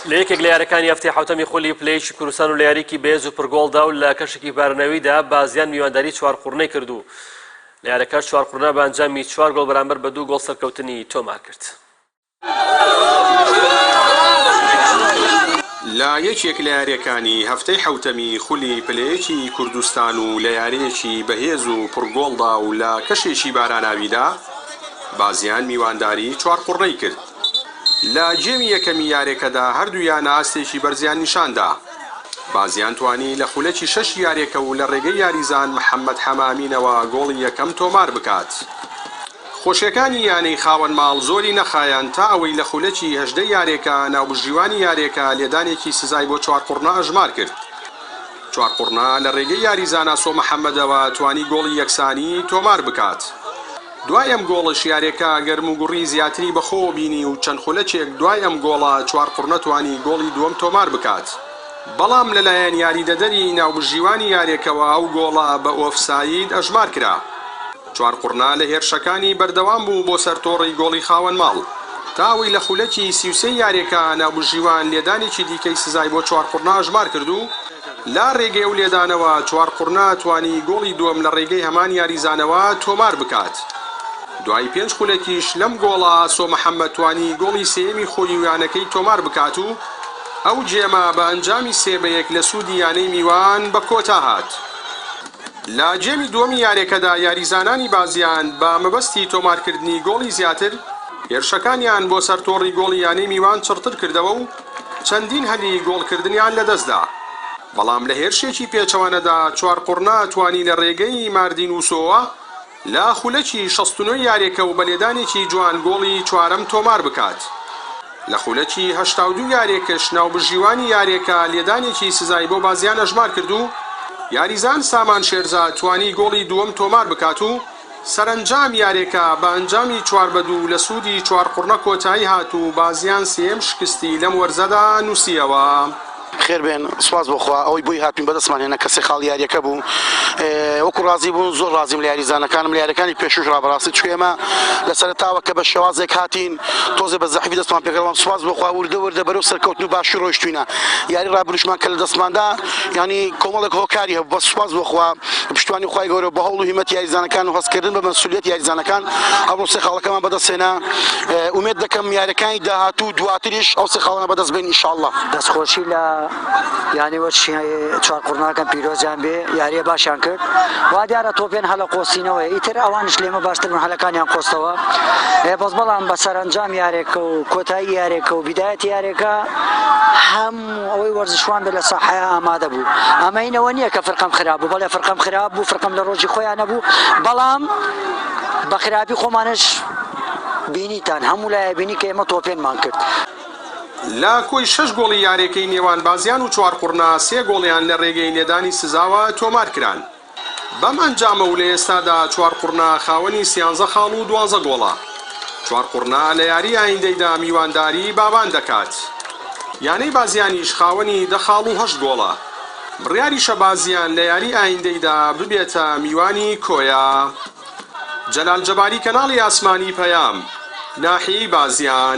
لە یەکێک لە یاریەکانی هەفتەی حەوتەمی خولی پلە یەکی کوردستان و لە یاریکی بەهێز و پڕگۆڵدا و لە کەشێکی باراناویدا بازیان میوانداری چوارقوڕنەی کرد و لە یاریەکەش چوارقوڕنە بە ئەنجامی چوار گۆڵ بەرامبەر بە دوو گۆڵ سەرکەوتنی تۆمار کرد. لە یەکێک لە یاریەکانی هەفتەی حەوتەمی خولی پلە یەکی کوردستان و لە یاریەکی بەهێز و پڕگۆڵدا و لە کەشێکی باراناویدا بازیان میوانداری چوارقوڕنەی کرد. لە گێمی یەکەمی یارێکەدا هەردوو یانە ئاستێکی بەرزیان نیشاندا. بازیان توانی لە خولەکی شەشی یارێکە و لە رێگەی یاریزان محەمەد حەمامینەوە گۆڵی یەکەم تۆمار بکات. خۆشیەکانی یانەی خاوەن ماڵ زۆری نەخایاند تا ئەوەی لە خولەکی هەژدەی یارێکە ناوبژیوانی یارێکە لێدانێکی سزای بۆ چوارقوڕنە ئەژمار کرد. چوارقوڕنە لە رێگەی یاریزان ئاسۆ محەمەدەوە توانی گۆڵی یەکسانی تۆمار بکات. دوای ئەم گۆڵەش یاریەکە گەرموگوڕی زیاتری بەخۆوە بینی و چەند خولەکێک دوای ئەم گۆڵە چوارقوڕنە توانی گۆڵی دووەم تۆمار بکات، بەڵام لەلایەن یاریدەدەری ناوبژیوانی یاریەکەوە ئەو گۆڵە بە ئۆفساید ئەژمار کرا. چوارقوڕنە لە هێرشەکانی بەردەوام بوو بۆ سەر تۆڕی گۆڵی خاوەن ماڵ، تا ئەوەی لە خولەکی 33 یاریەکە ناوبژیوان لێدانێکی دیکەی سزای بۆ چوارقوڕنە ئەژمار کرد و لە رێگەی ئەو لێدانەوە چوارقوڕنە توانی گۆڵی دووەم لە رێگەی هەمان یاریزانەوە تۆمار بکات. دوای پێنج خولەکیش لەم گۆڵە ئاسۆ محەمەد توانی گۆڵی سێیەمی خۆی و یانەکەی تۆمار بکات و ئەو گێمە بە ئەنجامی سێ بە یەک لە سوودی یانەی میوان بە کۆتا هات. لە گێمی دووەمی یاریەکەدا یاریزانانی بازیان بە مەبەستی تۆمارکردنی گۆڵی زیاتر هێرشەکانیان بۆ سەر تۆڕی گۆڵی یانەی میوان چڕتر کردەوە و چەندین هەلی گۆڵکردنیان لەدەستدا، بەڵام لە هێرشێکی پێچەوانەدا چوارقوڕنە توانی لە رێگەی ماردین وسۆوە لە خولەکی 69 یاریەکە و بە لێدانێکی جوان گۆڵی چوارەم تۆمار بکات. لە خولەکی 82 یاریەکەش ناوبژیوانی یاریەکە لێدانێکی سزای بۆ بازیان ئەژمار کرد و یاریزان سامان شێرزاد توانی گۆڵی دووەم تۆمار بکات و سەرەنجام یاریەکە بە ئەنجامی چوار بە دوو لە سوودی چوارقوڕنە کۆتایی هات و بازیان سێیەم شکستی لەم وەرزەدا نووسییەوە. خێر بێن سوپاس بۆ خوا ئەوەی بۆی هاتوین بەدەستمان هێنا کە سێ خاڵی یاریەکە بوو وەکو ڕازی بوون زۆر ڕازیم لە یاریزانەکانم لە یاریەکانی پێشوش ڕابڕاستی چونکە ئێمە لە سەرەتاوە کە بە شێوازێک هاتین تۆزێ بە زەحفی دەستمان پێکرد بەڵام سوپاس بۆ خوا وردە وردە بەرەو سەرکەوتن و باشی ڕۆیشتوینە یاری ڕابروشمان کە لە دەستماندا یانی کۆمەڵێک هۆکاری هەبوو بەس سوپاس بۆ خوا پشتیوانی خوای گەورە بە هەوڵ و هیمەتی یاریزانەکان و هەستکردن بە مەسئولیەتی یاریزانەکان ئەمڕۆ سێ خاڵەکەمان بەدەستهێنا ئومێد دەکەم یاریەکانی داهاتوو دواتریش ئەو سێ خاڵانە بەدەست بێن ئینشاءاللە. دەستخۆشی لە یانەی وەرزشی چوارقوڕناکەم پیرۆزیان بێ یاریە باشیان کرد وا دیارە تۆپێن هەلە قۆستینەوەیە ئیتر ئەوانش لێمە باشتر بوون هەلەکانیان قۆستەوە بەس بەڵام بە سەرەنجام یارێکە و کۆتایی یارێکە و بیدایەتی یارێکە هەم و ئەوەی وەرزشوان بێت لە ساحەیا ئامادە بوو ئەمە هین ئەوە نییە کە فرقەم خراپ بوو بەڵێ فرقەم خراپ بوو فرقەم لە ڕۆژی خۆیان نەبوو بەڵام بە خراپی خۆمانش بینیتان هەموو لایە بینی کە ئێمە تۆپێنمان کرد. لە کۆی شەش گۆڵی یاریەکەی نێوان بازیان و چوارقوڕنە سێ گۆڵیان لە رێگەی لێدانی سزاوە تۆمارکران. بەم ئەنجامە و لە ئێستادا چوارقوڕنە خاوەنی سیانزە خاڵ و دوانزە گۆڵە. چوارقوڕنە لە یاری ئایندەیدا میوانداری بابان دەکات. یانەی بازیانیش خاوەنی دە خاڵ و هەشت گۆڵە. بڕیاریشە بازیان لە یاری ئایندەیدا ببێتە میوانی کۆیە. جەلال جەباری کەناڵی ئاسمانی پەیام، ناحیەی بازیان.